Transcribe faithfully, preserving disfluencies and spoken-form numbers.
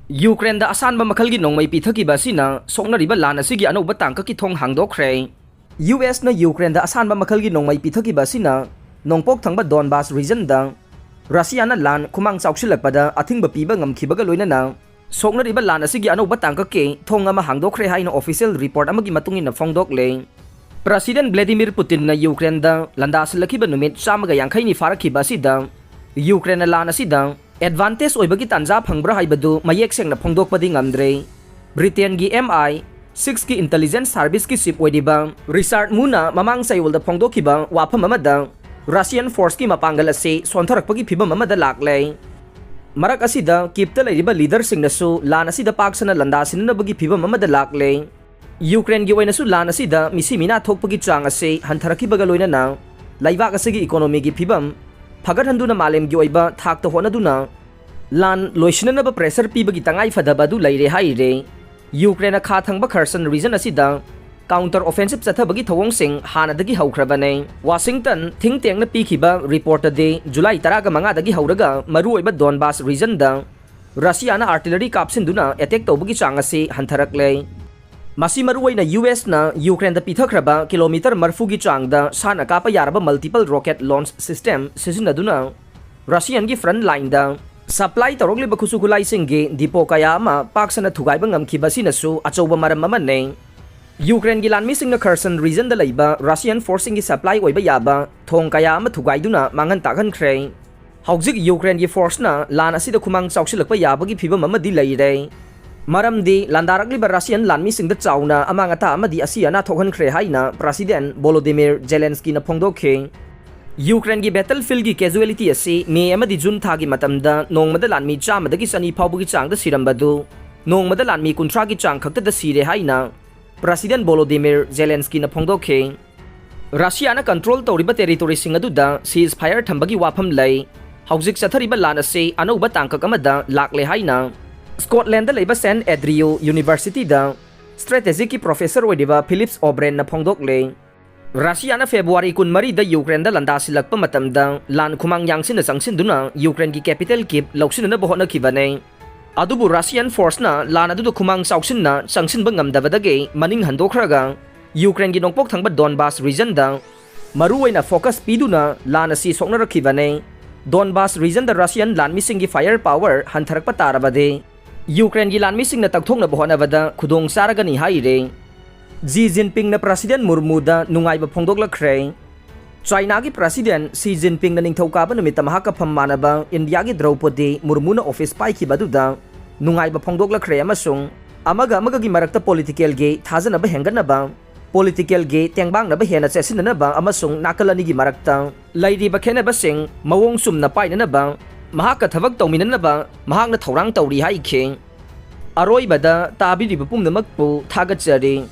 ꯌꯨꯀ꯭ꯔꯦꯟꯗ ꯑꯁꯥꯟꯕ ꯃꯈꯜꯒꯤ ꯅꯣꯡꯃꯩ ꯄꯤꯊꯈꯤꯕ ꯑꯁꯤꯅ ꯁꯣꯛꯅꯔꯤꯕ ꯂꯥꯟ ꯑꯁꯤꯒꯤ ꯑꯅꯧꯕ ꯇꯥꯡꯀꯛꯀꯤ ꯊꯣꯡ ꯍꯥꯡꯗꯣꯛꯈ꯭ꯔꯦ꯫ ꯌꯨ ꯑꯦꯁꯅ ꯌꯨꯀ꯭ꯔꯦꯟꯗ ꯑꯁꯥꯟꯕ ꯃꯈꯜꯒꯤ ꯅꯣꯡꯃꯩ ꯄꯤꯊꯈꯤꯕ ꯑꯁꯤꯅ ꯅꯣꯡꯄꯣꯛ ꯊꯪꯕ ꯗꯣꯟꯕꯥꯁ ꯔꯤꯖꯟꯗ ꯔꯁꯤꯌꯥꯅ ꯂꯥꯟ ꯈꯨꯃꯥꯡ ꯆꯥꯎꯁꯤꯜꯂꯛꯄꯗ ꯑꯊꯤꯡꯕ ꯄꯤꯕ ꯉꯝꯈꯤꯕꯒ ꯂꯣꯏꯅꯅ ꯁꯣꯛꯅꯔꯤꯕ ꯂꯥꯟ ꯑꯁꯤꯒꯤ ꯑꯅꯧꯕ ꯇꯥꯡꯀꯛꯀꯤ ꯊꯣꯡ ꯑꯃ ꯍꯥꯡꯗꯣꯛꯈ꯭ꯔꯦ ꯍꯥꯏꯅ ꯑꯣꯐꯤꯁꯤꯌꯦꯜ ꯔꯤꯄꯣꯔꯠ ꯑꯃꯒꯤ ꯃꯇꯨꯡ ꯏꯟꯅ ꯐꯣꯡꯗꯣꯛꯂꯦ꯫ ꯄ꯭ꯔꯁꯤꯗꯦꯟ ꯚ꯭ꯂꯦꯗꯤꯃꯤꯔ ꯄꯨꯇꯤꯟꯅ ꯌꯨꯀ꯭ꯔꯦꯟꯗ ꯂꯥꯟꯗꯥꯁꯤꯜꯂꯛꯈꯤꯕ ꯅꯨꯃꯤꯠ ꯆꯥꯝꯃꯒ ꯌꯥꯡꯈꯩꯅꯤ ꯐꯥꯔꯛꯈꯤꯕ ꯑꯁꯤꯗ ꯌꯨꯀ꯭ꯔꯦꯟꯅ ꯂꯥꯟ ꯑꯁꯤꯗ ꯑꯦꯗꯚꯥꯟꯇꯦꯖ ꯑꯣꯏꯕꯒꯤ ꯇꯥꯟꯖꯥ ꯐꯪꯕ꯭ꯔꯥ ꯍꯥꯏꯕꯗꯨ ꯃꯌꯦꯛ ꯁꯦꯡꯅ ꯐꯣꯡꯗꯣꯛꯄꯗꯤ ꯉꯝꯗ꯭ꯔꯦ꯫ ꯕ꯭ꯔꯤꯇꯦꯟꯒꯤ ꯑꯦꯝ ꯑꯥꯏ ꯁꯤꯛꯁꯀꯤ ꯏꯟꯇꯦꯂꯤꯖꯦꯟꯁ ꯁꯥꯔꯚꯤꯁꯀꯤ ꯆꯤꯞ ꯑꯣꯏꯔꯤꯕ ꯔꯤꯆꯥꯔꯗ ꯃꯨꯅ ꯃꯃꯥꯡ ꯆꯌꯣꯜꯗ ꯐꯣꯡꯗꯣꯛꯈꯤꯕ ꯋꯥꯐꯝ ꯑꯃꯗ ꯔꯁꯤꯌꯟ ꯐꯣꯔꯁꯀꯤ ꯃꯄꯥꯡꯒꯜ ꯑꯁꯤ ꯁꯣꯟꯊꯔꯛꯄꯒꯤ ꯐꯤꯚꯝ ꯑꯃꯗ ꯂꯥꯛꯂꯦ꯫ ꯃꯔꯛ ꯑꯁꯤꯗ ꯀꯤꯞꯇ ꯂꯩꯔꯤꯕ ꯂꯤꯗꯔꯁꯤꯡꯅꯁꯨ ꯂꯥꯟ ꯑꯁꯤꯗ ꯄꯥꯛ ꯁꯟꯅ ꯂꯥꯟꯗꯥꯁꯤꯟꯅꯅꯕꯒꯤ ꯐꯤꯚꯝ ꯑꯃꯗ ꯂꯥꯛꯂꯦ꯫ ꯌꯨꯀ꯭ꯔꯦꯟꯒꯤ ꯑꯣꯏꯅꯁꯨ ꯂꯥꯟ ꯑꯁꯤꯗ ꯃꯤꯁꯤ ꯃꯤꯅꯥ ꯊꯣꯛꯄꯒꯤ ꯆꯥꯡ ꯑꯁꯤ ꯍꯟꯊꯔꯛꯈꯤꯕꯒ ꯂꯣꯏꯅꯅ ꯂꯩꯕꯥꯛ ꯑꯁꯤꯒꯤ ꯏꯀꯣꯅꯣꯃꯤꯒꯤ ꯐꯤꯚꯝ ꯐꯒꯠꯍꯟꯗꯨꯅ ꯃꯥꯂꯦꯝꯒꯤ ꯑꯣꯏꯕ ꯊꯥꯛꯇ ꯍꯣꯠꯅꯗꯨꯅ ꯂꯥꯟ ꯂꯣꯏꯁꯤꯟꯅꯅꯕ ꯄ꯭ꯔꯦꯁꯔ ꯄꯤꯕꯒꯤ ꯇꯉꯥꯏ ꯐꯗꯕ ꯑꯗꯨ ꯂꯩꯔꯦ ꯍꯥꯏꯔꯦ꯫ ꯌꯨꯀ꯭ꯔꯦꯟꯅ ꯈꯥ ꯊꯪꯕ ꯈꯔꯁꯟ ꯔꯤꯖꯟ ꯑꯁꯤꯗ ꯀꯥꯎꯟꯇꯔ ꯑꯣꯐꯦꯟꯁꯤꯞ ꯆꯠꯊꯕꯒꯤ ꯊꯧꯑꯣꯡꯁꯤꯡ ꯍꯥꯟꯅꯗꯒꯤ ꯍꯧꯈ꯭ꯔꯕꯅꯦ꯫ ꯋꯥꯁꯤꯡꯇꯟ ꯊꯤꯡ ꯇꯦꯡꯅ ꯄꯤꯈꯤꯕ ꯔꯤꯄꯣꯔꯠꯇꯗꯤ ꯖꯨꯂꯥꯏ ꯇꯔꯥꯒ ꯃꯉꯥꯗꯒꯤ ꯍꯧꯔꯒ ꯃꯔꯨꯑꯣꯏꯕ ꯗꯣꯟꯕꯥꯁ ꯔꯤꯖꯟꯗ ꯔꯁꯤꯌꯥꯅ ꯑꯥꯔꯇꯤꯂꯔꯤ ꯀꯥꯞꯁꯤꯟꯗꯨꯅ ꯑꯦꯇꯦꯛ ꯇꯧꯕꯒꯤ ꯆꯥꯡ ꯑꯁꯤ ꯍꯟꯊꯔꯛꯂꯦ꯫ ꯃꯁꯤ ꯃꯔꯨꯑꯣꯏꯅ ꯌꯨ ꯑꯦꯁꯅ ꯌꯨꯀ꯭ꯔꯦꯟꯗ ꯄꯤꯊꯈ꯭ꯔꯕ ꯀꯤꯂꯣꯃꯤꯇꯔ ꯃꯔꯤꯐꯨꯒꯤ ꯆꯥꯡꯗ ꯁꯥꯟꯅ ꯀꯥꯞꯄ ꯌꯥꯔꯕ ꯃꯜꯇꯤꯄꯜ ꯔꯣꯀꯦꯠ ꯂꯣꯟꯆ ꯁꯤꯁꯇꯦꯝ ꯁꯤꯖꯤꯟꯅꯗꯨꯅ ꯔꯁꯤꯌꯟꯒꯤ ꯐ꯭ꯔꯟꯠ ꯂꯥꯏꯟꯗ ꯁꯄ꯭ꯂꯥꯏ ꯇꯧꯔꯛꯂꯤꯕ ꯈꯨꯠꯁꯨ ꯈꯨꯠꯂꯥꯏꯁꯤꯡꯒꯤ ꯗꯤꯄꯣ ꯀꯌꯥ ꯑꯃ ꯄꯥꯛ ꯁꯟꯅ ꯊꯨꯒꯥꯏꯕ ꯉꯝꯈꯤꯕ ꯑꯁꯤꯅꯁꯨ ꯑꯆꯧꯕ ꯃꯔꯝ ꯑꯃꯅꯤ꯫ ꯌꯨꯀ꯭ꯔꯦꯟꯒꯤ ꯂꯥꯟꯃꯤꯁꯤꯡꯅ ꯈꯔꯁꯟ ꯔꯤꯖꯟꯗ ꯂꯩꯕ ꯔꯁꯤꯌꯟ ꯐꯣꯔꯁꯁꯤꯡꯒꯤ ꯁꯄ꯭ꯂꯥꯏ ꯑꯣꯏꯕ ꯌꯥꯕ ꯊꯣꯡ ꯀꯌꯥ ꯑꯃ ꯊꯨꯒꯥꯏꯗꯨꯅ ꯃꯥꯡꯍꯟ ꯇꯥꯛꯍꯟꯈ꯭ꯔꯦ꯫ ꯍꯧꯖꯤꯛ ꯌꯨꯀ꯭ꯔꯦꯟꯒꯤ ꯐꯣꯔꯁꯅ ꯂꯥꯟ ꯑꯁꯤꯗ ꯈꯨꯃꯥꯡ ꯆꯥꯎꯁꯤꯜꯂꯛꯄ ꯌꯥꯕꯒꯤ ꯐꯤꯚꯝ ꯑꯃꯗꯤ ꯂꯩꯔꯦ꯫ ꯃꯔꯝꯗꯤ ꯂꯥꯟꯗꯥꯔꯛꯂꯤꯕ ꯔꯁꯤꯌꯟ ꯂꯥꯟꯃꯤꯁꯤꯡꯗ ꯆꯥꯎꯅ ꯑꯃꯥꯡ ꯑꯇꯥ ꯑꯃꯗꯤ ꯑꯁꯤ ꯑꯅꯥ ꯊꯣꯛꯍꯟꯈ꯭ꯔꯦ ꯍꯥꯏꯅ ꯄ꯭ꯔꯁꯤꯗꯦꯟ ꯚꯣꯂꯣꯗꯤꯃꯤꯔ ꯖꯦꯂꯦꯟꯁꯀꯤꯅ ꯐꯣꯡꯗꯣꯛꯈꯤ꯫ ꯌꯨꯀ꯭ꯔꯦꯟꯒꯤ ꯕꯦꯇꯜꯐꯤꯜꯒꯤ ꯀꯦꯖꯨꯋꯦꯂꯤꯇꯤ ꯑꯁꯤ ꯃꯦ ꯑꯃꯗꯤ ꯖꯨꯟ ꯊꯥꯒꯤ ꯃꯇꯝꯗ ꯅꯣꯡꯃꯗ ꯂꯥꯟꯃꯤ ꯆꯥꯝꯃꯗꯒꯤ ꯆꯅꯤ ꯐꯥꯎꯕꯒꯤ ꯆꯥꯡꯗ ꯁꯤꯔꯝꯕꯗꯨ ꯅꯣꯡꯃꯗ ꯂꯥꯟꯃꯤ ꯀꯨꯟꯊ꯭ꯔꯥꯒꯤ ꯆꯥꯡ ꯈꯛꯇꯗ ꯁꯤꯔꯦ ꯍꯥꯏꯅ ꯄ꯭ꯔꯁꯤꯗꯦꯟ ꯚꯣꯂꯣꯗꯤꯃꯤꯔ ꯖꯦꯂꯦꯟꯁꯀꯤꯅ ꯐꯣꯡꯗꯣꯛꯈꯤ꯫ ꯔꯁꯤꯌꯥꯅ ꯀꯟꯇ꯭ꯔꯣꯜ ꯇꯧꯔꯤꯕ ꯇꯦꯔꯤꯇꯣꯔꯤꯁꯤꯡ ꯑꯗꯨꯗ ꯁꯤꯖ ꯐꯥꯌꯔ ꯊꯝꯕꯒꯤ ꯋꯥꯐꯝ ꯂꯩ꯫ ꯍꯧꯖꯤꯛ ꯆꯠꯊꯔꯤꯕ ꯂꯥꯟ ꯑꯁꯤ ꯑꯅꯧꯕ ꯇꯥꯡꯀꯛ ꯑꯃꯗ ꯂꯥꯛꯂꯦ ꯍꯥꯏꯅ ꯁ꯭ꯀꯣꯠꯂꯦꯟꯗ ꯂꯩꯕ ꯁꯦꯟ ꯑꯦꯗ꯭ꯔꯤꯌꯨ ꯌꯨꯅꯤꯚꯔꯁꯤꯇꯤꯗ ꯁ꯭ꯇ꯭ꯔꯦꯇꯦꯖꯤꯛꯀꯤ ꯄ꯭ꯔꯣꯐꯦꯁꯔ ꯑꯣꯏꯔꯤꯕ ꯐꯤꯂꯤꯞꯁ ꯑꯣꯕ꯭ꯔꯦꯟꯅ ꯐꯣꯡꯗꯣꯛꯂꯦ꯫ ꯔꯁꯤꯌꯥꯅ ꯐꯦꯕ꯭ꯔꯨꯋꯥꯔꯤ ꯀꯨꯟꯃꯔꯤꯗ ꯌꯨꯀ꯭ꯔꯦꯟꯗ ꯂꯥꯟꯗꯥꯁꯤꯜꯂꯛꯄ ꯃꯇꯝꯗ ꯂꯥꯟ ꯈꯨꯃꯥꯡ ꯌꯥꯡꯁꯤꯟꯅ ꯆꯪꯁꯤꯟꯗꯨꯅ ꯌꯨꯀ꯭ꯔꯦꯟꯒꯤ ꯀꯦꯄꯤꯇꯦꯜ ꯀꯤꯞ ꯂꯧꯁꯤꯟꯅꯅꯕ ꯍꯣꯠꯅꯈꯤꯕꯅꯤ꯫ ꯑꯗꯨꯕꯨ Russian forceꯅ ꯂꯥꯟ ꯑꯗꯨꯗ ꯈꯨꯃꯥꯡ ꯆꯥꯎꯁꯤꯟꯅ ꯆꯪꯁꯤꯟꯕ ꯉꯝꯗꯕꯗꯒꯤ ꯃꯅꯤꯡ ꯍꯟꯗꯣꯛꯈ꯭ꯔꯒ ꯌꯨꯀ꯭ꯔꯦꯟꯒꯤ ꯅꯣꯡꯄꯣꯛ ꯊꯪꯕ Donbas regionꯗ ꯃꯔꯨꯑꯣꯏꯅ focus ꯄꯤꯗꯨꯅ ꯂꯥꯟ ꯑꯁꯤ ꯁꯣꯛꯅꯔꯛꯈꯤꯕꯅꯤ꯫ Donbas regionꯗ Russian ꯂꯥꯟꯃꯤꯁꯤꯡꯒꯤ fire power ꯍꯟꯊꯔꯛꯄ ꯇꯥꯔꯕꯗꯤ ꯌꯨꯀ꯭ꯔꯦꯟꯒꯤ ꯂꯥꯟꯃꯤꯁꯤꯡꯅ ꯇꯛꯊꯣꯛꯅꯕ ꯍꯣꯠꯅꯕꯗ ꯈꯨꯗꯣꯡ ꯆꯥꯔꯒꯅꯤ ꯍꯥꯏꯔꯤ꯫ ꯖꯤ ꯖꯤꯟꯄꯤꯡꯅ President ꯃꯨꯔꯃꯨꯗ ꯅꯨꯡꯉꯥꯏꯕ ꯐꯣꯡꯗꯣꯛꯂꯛꯈ꯭ꯔꯦ꯫ ꯆꯥꯏꯅꯥꯒꯤ President ꯁꯤ ꯖꯤꯟꯄꯤꯡꯅ ꯅꯤꯡꯊꯧꯀꯥꯕ ꯅꯨꯃꯤꯠꯇ ꯃꯍꯥꯛꯀ ꯐꯝ ꯃꯥꯟꯅꯕ ꯏꯟꯗꯤꯌꯥꯒꯤ ꯗ꯭ꯔꯧꯄꯗꯤ ꯃꯨꯔꯃꯨꯅ office ꯄꯥꯏꯈꯤꯕ ꯑꯗꯨꯗ ꯅꯨꯡꯉꯥꯏꯕ ꯐꯣꯡꯗꯣꯛꯂꯛꯈ꯭ꯔꯦ ꯑꯃꯁꯨꯡ ꯑꯃꯒ ꯑꯃꯒꯒꯤ ꯃꯔꯛꯇ politicalꯒꯤ ꯊꯥꯖꯅꯕ ꯍꯦꯟꯒꯠꯅꯕ, politicalꯒꯤ ꯇꯦꯡꯕꯥꯡꯅꯕ ꯍꯦꯟꯅ ꯆꯦꯠꯁꯤꯟꯅꯅꯕ ꯑꯃꯁꯨꯡ ꯅꯥꯀꯜ ꯑꯅꯤꯒꯤ ꯃꯔꯛꯇ ꯂꯩꯔꯤꯕ ꯈꯦꯠꯅꯕꯁꯤꯡ ꯃꯑꯣꯡ ꯆꯨꯝꯅ ꯄꯥꯏꯅꯅꯕ ꯃꯍꯥꯛꯀ ꯊꯕꯛ ꯇꯧꯃꯤꯟꯅꯅꯕ ꯃꯍꯥꯛꯅ ꯊꯧꯔꯥꯡ ꯇꯧꯔꯤ ꯍꯥꯏꯈꯤ꯫ ꯑꯔꯣꯏꯕꯗ ꯇꯥꯕꯤꯔꯤꯕ ꯄꯨꯝꯅꯃꯛꯄꯨ ꯊꯥꯒꯠꯆꯔꯤ꯫